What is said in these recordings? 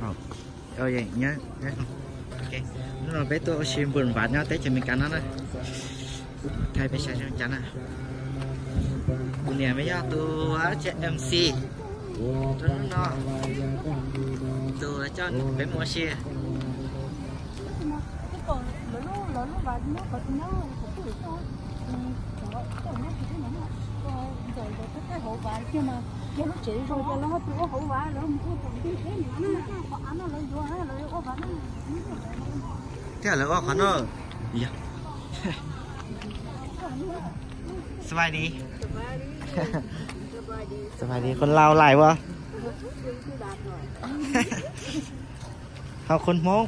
Hnub no peb tuaj ua si npun npav nyob teb chaws Amelikas no na. Thaij peb saib zoo cas na. Kuv niam mas yog tus MC rau hnub no, tus coj peb mus ua si. Thiab lawv ua qhov no. สบายดี สบายดี คนลาวหลายวะ เฮาคนม้ง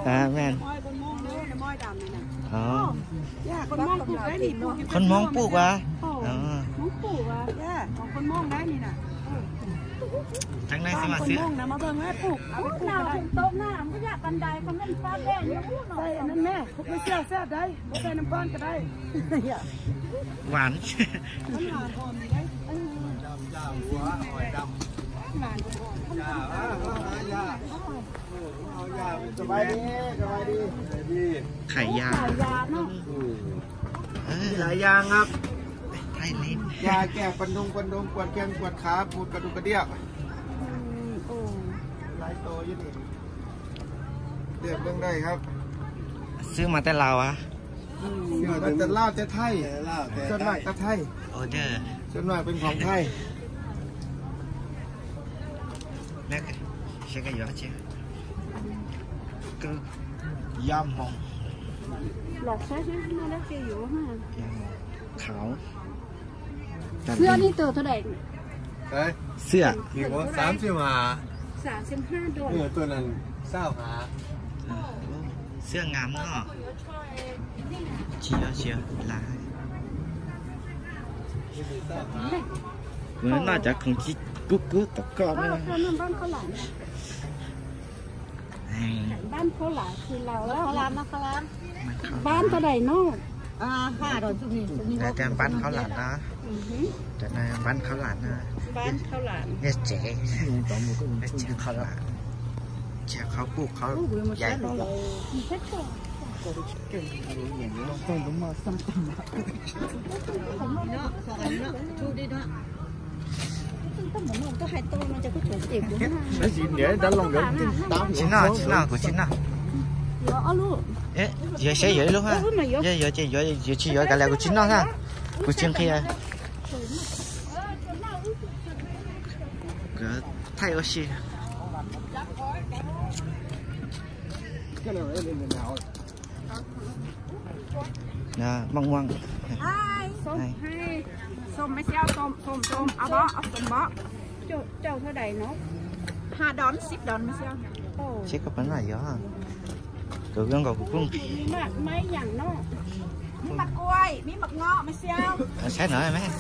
อ่า แม่น อ๋อ คนม้งปลูกวะ อ๋อ ทางในสมัครซื้อ หวาน สบายดี สบายดี ขายยา ขายยาเนาะ มีหลายอย่างครับ ไทยนี่ ยาแก้ปันดงปันดง ปวดแข้งปวดขา ปวดกระดูกกระเดี้ยว หลายตัวอยู่นี่ เลือกเบิ่งได้ครับ ซื้อมาแต่ลาวอะ มาแต่ลาวแต่ไทย ส่วนมากแต่ไทย ออเดอร์ ส่วนมากเป็นของไทย แล้วก็ใช้กระยอเชียว ก็ยำมอง Los saib seb noj dab tsi yuav ha. Khov. Xwb ib tug thaum dais. Xwb. Sab xwb mas. Sab xwb ha. Xwb ngam no. Tsis yog, tsis yog, lam. Kuv noj cov khoom tsis kub kub tom koj na. Npab khaub lam tsis laus. Npab thaum dais no. Npab khaub lam no. Npab khaub lam no. Npab khaub lam. Npab tsev, tsev khaub lam, tsev khaub puj khaub yai. Tsis noj, tsis noj, kuv tsis noj. Yuav seb yuav ib lub, yuav ces yuav, yuav tsis yuav kav liam, kuv tsis noj na. Kuv tsis nqhis. Thaij ua si. Maj muaj. Xom maiv xia, xom, xom, xom, ob pob, ob xom pob. Cau thaum dais no. Ha dón, sib dón maiv xia. Seb koj puas noj yuav. Kuv nkaus kuv kuj nqhis. Maiv yam no. Mib mas kuaij, mib mas ngom maiv xia. Saib no maiv.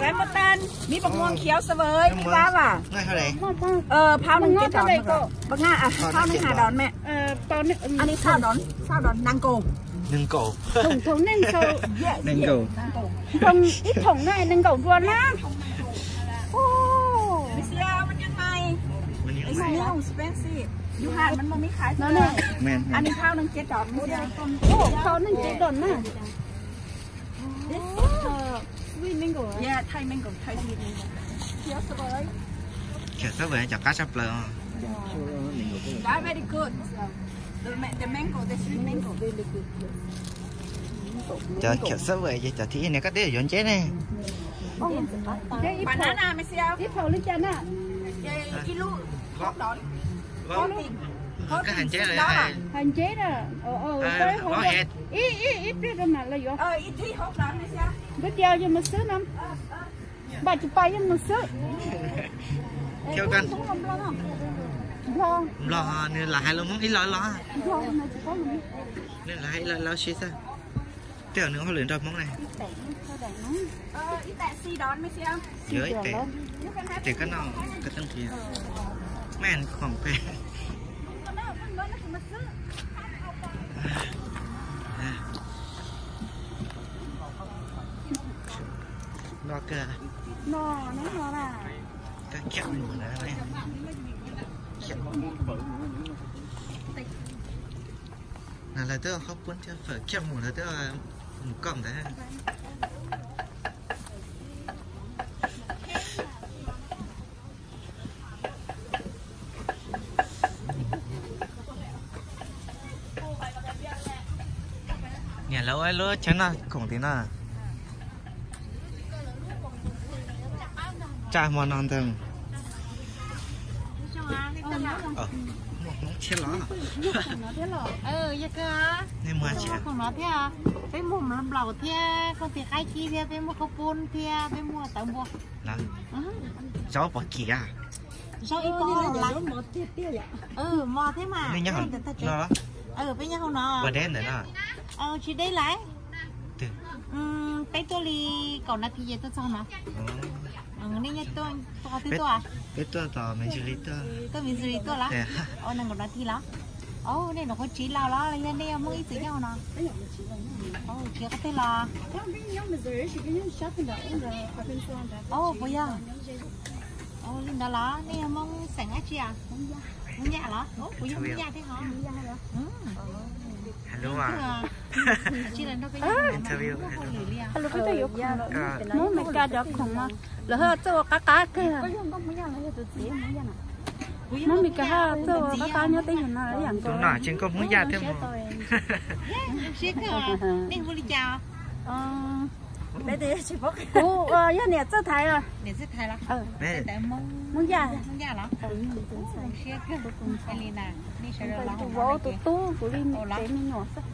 Rambutan, mib mas muag khiav sa vawv, mib vab vas. Phauj neeg ces dón, phauj neeg ha dón maiv. Ann ni phauj dón, phauj dón nees nkaum. Nees nkaum. Nees nkaum. Ib thoom no nees nkaum duas na. Maiv xia, maiv xia. Ann ni phauj neeg ces dón maiv xia. Phauj neeg ces dón na. Sweet mango. Yeah, Thai mango, Thai sweet mango. Khiav xab vawv cov qab tshaj plaws. That very good. The ma-, the mango, the sweet mango. Cov khiav xab vawv ces cov thib ib ne, koj twb yuav nceb ne. Banana maiv xia. Ib phaum li cas na? Ib lub, hauv dón. Koj hais nceb los hais? Hais nceb na. Ib, ib, ib pliag rau mam los yuav. Npawg Tias yog mus xwb no. Npawg Tias yog mus xwb. Nplog, nws lam hais lus Hmoob ib los los. Nws lam hais ib los los si xwb. Tej zaum nws ua hauj lwm nrog Hmoob ne. Yuav ib tes, tes koj noj koj tub nqhis. Maj khoom pem. No kawg. Koj kiam mus na. Lawv twb qhob puab thiab fawm kiag mus, lawv twb mus koj ntawd. Niam lawv ua lub chaw noj khoom tim no. Tsa hmo no ntag. Muaj Hmoob thiab los? Nej muaj thiab? Peb muaj mov nplaum thiab, koj tis qaib kib thiab, peb muaj khaub poob thiab, peb muaj tawv npua. Zaub pom kis a? Zaub ib pob lawm. Mov thiab mas. Nej nyob hauv no los? Peb nyob hauv no. Ua deb ntawm no. Tsis deb lawm. Peb tuaj li kaum nas this ces tuaj txog no. Nej tuaj twg tuaj? Peb tuaj tom Missouri tuaj. Tuaj Missouri tuaj los? Nees nkaum nas this los? Nej nov qhov tsiv laus los los yog nej Hmoob ib txwm nyob hauv no? Tsiv qhov twg los? Puas yog? Li ntawd los nej yog Hmoob xeem dab tsi? Hmoob Yaj los? Kuv yog Hmoob Yaj thiab hos. Hmoob Meskas cov khoom no lawv ho txawj ua qab qab kawg. Hmoob Meskas ho txawj ua qab qab nyob teb chaws no ib yam nkaus. Tus no tsis nkauj Hmoob Yaj thiab mas. Kuv yog niam Txawj Thaiv. Hmoob Yaj. Tus vauv tus tub kuv li niam tsev me nyuam xwb.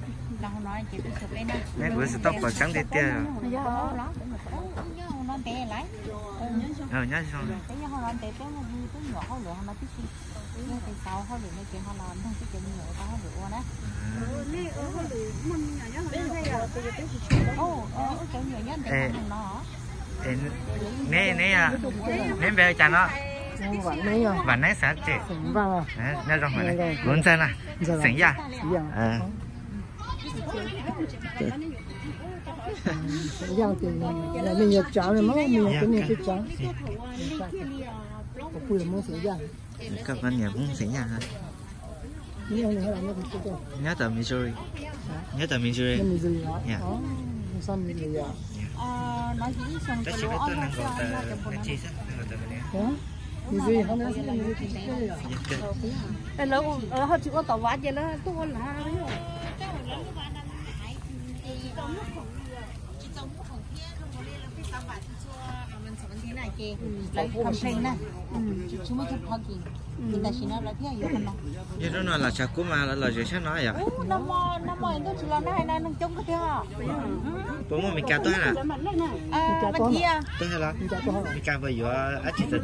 Kuv xav tau pom tseeb tiag tiag. Nyob zoo. Neb, neb, neb npe cas no? Vam Neeb Xav Tsem. Nyob zoo, kuv Ntxawg na, xeem Yaj. Koj niam Hmoob xeem Yaj. Nyob tom Missouri. Nyob tom Missouri. Tab sis peb tuaj nees nkaum tawm nas this xwb, nees nkaum tawm. Lawv ho tsis ua tom vav ces lawv tuaj ua lav. Tsis tau muaj khoom thiab zoo nkaus li lawv pheej xav vam txhua txhua mas ntxhov nthi na ces lawv complain na, tsis muaj chaw parking. Ces tam sim no lawv thiaj yuav qhov no. Yog hnub no los tshav kub mas los zem sab no yom. Nag hmo ntuj tsis los nag no neeg coob kawg thiab. Puas muaj Meskas tuaj na? Vas thiv tuaj los? Meskas puas yuav dab tsi txawv txawv?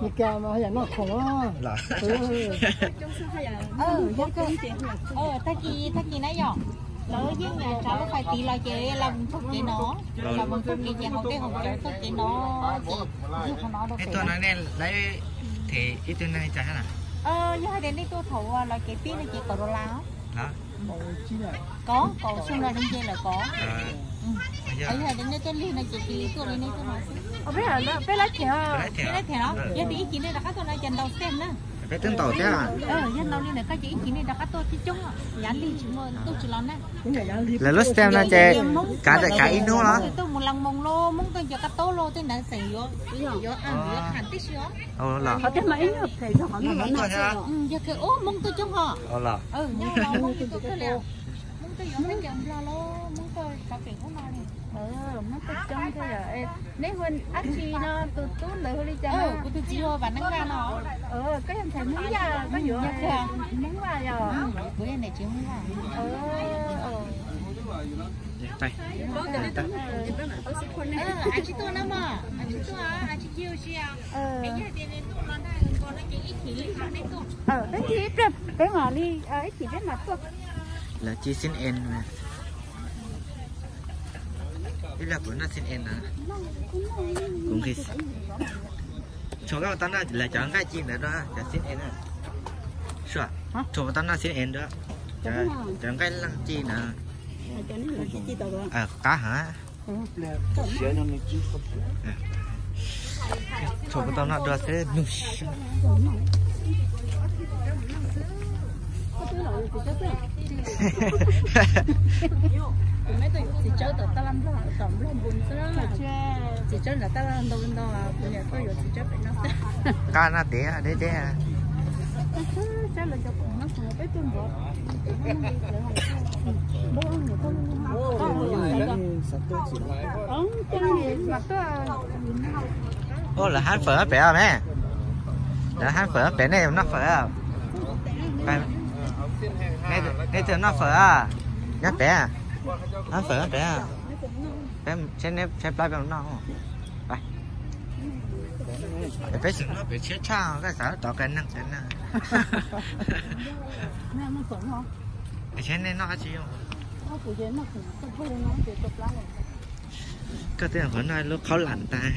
Meskas thiab Mev tuaj kawg thiab os. Los. Tag kis, tag kis na yom, lawv yeej tsav lub fais tid los ces los mus txoj kev no, los mus txoj kev ces haus dej haus cawv txoj kev no, ces yog qhov no rau pem. Nej tuaj no nej lawv them ib tug neeg li cas na? Yog hais tias nej tuaj thaum los kev pib no ces kaum dollar. Kaum, kaum xyoo no nce lawm kaum. Yog hais tias nej tuaj lig no ces cia li tuaj li nej tuaj no xwb. Peb lab them, yog tias ib chim nej rov qab tuaj no ces ntaus step na. Peb twb ntaus thiab. Yog ntaus li ntawd koj ces ib chim nej rov qab tuaj coob coob, yav lig tsis muaj ntuj tsis los na. Lawv lub step no ces kav, kav ib hnub los? Tuaj mus Las Moos los Hmoob tuaj nce kab taub los tej ntawd xeem yuav, yuav, yuav tham tib si os. Yog kawg, ub, Hmoob tuaj coob hos. Hmoob tuaj yuav Hmoob coob thiab li. Hmoob tuaj coob thiab yom. Neb hu dab tsi no, tus tub ntawd hu li cas? Kuv tus txiv hu Vam Neeb Vaj no. Koj yog ntxhais Hmoob Yaj, koj yuav Hmoob Vaj yom? Kuv yog niam tsev Hmoob Vaj. Av tsis tuaj na mog, av tsis tuaj, av tsis cia ua si. Es yog tias ntuj los nag nkaus no ces ib chim li no nej tuaj. Peb nti ib pliag peb mam li, ib chim peb mam tuaj. Lawv ci xib en. Ib pliag kuv noj xib en na. Kuv nqis. Tshuav koj tau noj lawv cov nqaij ci ntawd dua, cov xib en na. Sua, tshuav tau noj xib en dua. Cov nqaij leej ci na. Qab heev. Tshuav tau noj dua xwb nug. Txiv tsawb tom tab laj nplog, tom nplog npu xwb na. Txiv tsawb nram tab laj ntau ntau, kuv niam tuaj yuav txiv tsawb pem no xwb. Qab no tiag deb deb. Peb tuaj nrov. Ua lawv hab fawm pem me. Lawv hab fawm pem, nej noj fawm. Nej twb noj fawm nyob pem. Hab fawm pem. Peb tshaib plab peb noj. Peb xav noj pem tshiab tshaj, koj xav tov qias neeg qias neeg. Tshaib nej noj dab tsi? Koj twb qhov noj lub khaub lam tas.